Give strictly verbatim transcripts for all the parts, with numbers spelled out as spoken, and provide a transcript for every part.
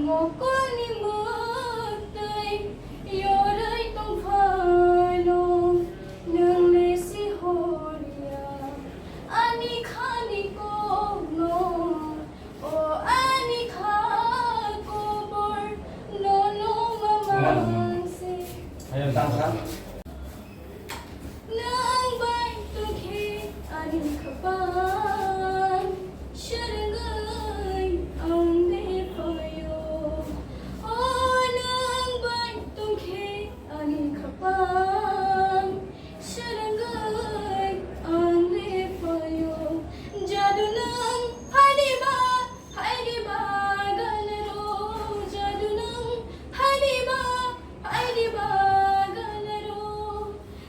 Mokolni mwktwi yorwi tongphano, nwng le si horiya ani khani kokno, o ani kha kobor nono mamangse. Nwng bai tongkhe ani khapang, swrwngwi ang le phaio. O nwng bai tongkhe ani khapang, swrwngwi ang le phaio. Jadu nwng phaidi ba, phaidi ba ganro, jadu nwng phaidi ba, phaidi ba ganro.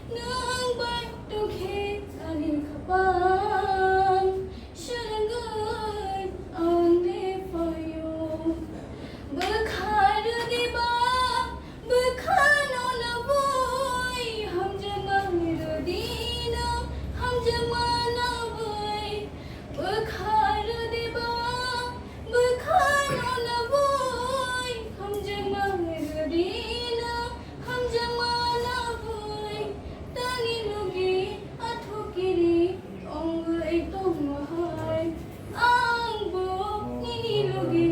Nwng bai tongkhe ani khapang, swrwngwi ang le phaio. Bwkha rwdi ba, bwkhano nabwi, hamjakma rwdi no, hamjakma nabwi. Bwkha rwdi ba, bwkhano nabwi, hamjakma rwdi no, hamjakma nabwi. Tani logi athukiri ongwi tongma hai, angbo nini logi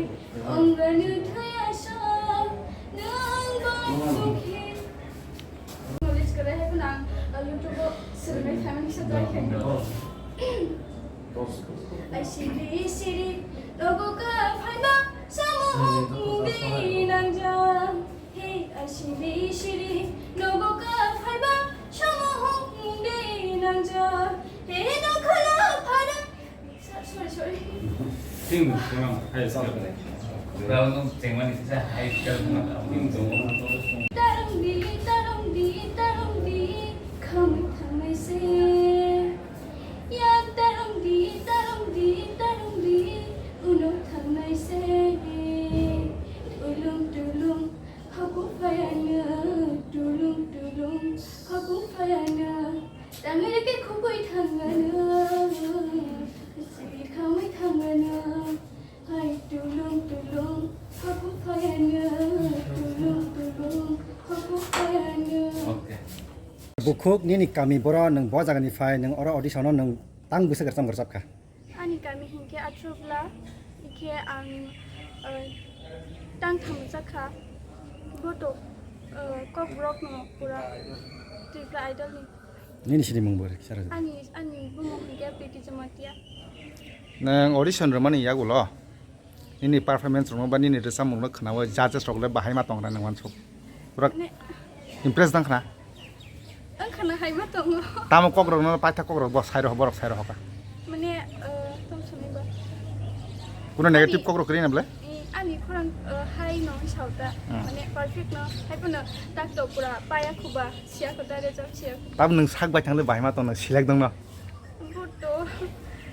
ongani thaya sa, nwng bai tongkhe. Knowledge kwrwi hai phano ang, uh, YouTube-o swrwngwi phaimani kisa try khainai. Ai siri siri, nogo ka phaiba, samo hok mungdi nangja. Hey, ai siri siri, nogo ka phaiba, samo hok mungdi nangja. Hey, nokhala phara. Sorry, sorry. Sing, sing, hai, sorry. Tarong di, tarong di, tarong di, khamwi thangnai se. Yak tarong di, tarong di, tarong di, uno thangnai se. Tulung, tulung, haku phayano, tulung, tulung, haku phayano. Tangwi rwkhe khukui thangano, siri khamwi thangano. Hai tulung tulung, haku phayano, tulung tulung, haku phayano. Okay. Bukhuk nini kami boro nwng bo jagani phai, nwng oro audition-o nwng tang bwswk rwchapmung rwchapkha? Ani kami hinkhe Atrubla, hinkhe ang, eh, tang thamjakha. Boto, eh, Kokborok no pura Tripura Idol ni. Nini sinimung bo kisa rwdi. Ani, ani bumung hinkhe Priti Jamatia. Nwng audition rwmani yagulo nini performance rwma ba nini rwchapmung no khwnawi judges rok le bahai ma tong rani wansuk. Pura ne impress dang khna. Ang khna hai ma tongo. Tamo kok rok no paitha kok rok bo sai rok borok sai rok hoka. Mane, eh, tong suni ba. Kuno negative kok rok kri na ble? Eh, ani khorang, eh, hai no sauta. Hmm. Mane perfect no. Hai puno tak to pura paya khuba. Siya ko ta rejak siya ko. Tab nwng sak bai thangle bahai ma tong nwng select dong no. Buto,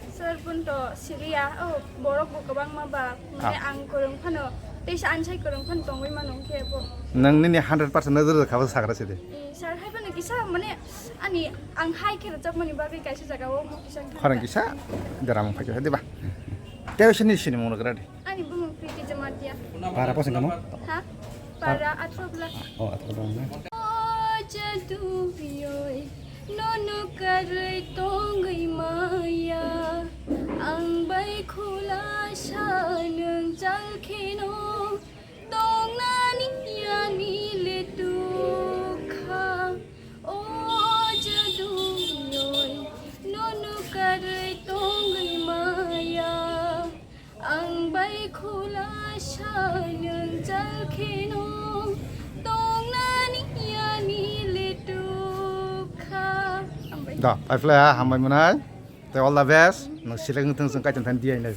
sir, buto siriya, oh, borok bo kwbangma ba, mane ah, ang kwrwng phano, teisa ansai kwrwng phano tongwi mano, hwnkhe bo. Nwng nini hundred percent no rwrwk kha bo sagra sidi. Eh, sir, hai phano kisa, mane, ani, ang hai khe rwchapmani bagwi kaisa jaga o bo kisa khorang kisa deram phai kha, diba? Tei sini sini mungno gra di. Ani bumung Priti Jamatia. Para posing kamu? Ha? Para Atrubla. Oh, Atrubla. O jadu yoi, nono karwi tongwi maya. Ang bai khulasa nwng chal kheno, tongnani ani le tukha. O jadu yoi, nono karwi tongwi maya. Ang bai khulasa nwng chal kheno, tongnani ani le tukha. Hambai. Da, pai phlai ha, hambai mwnai. Tei all the best. Nwng select wngthong chwng kaitor thani diya hinai.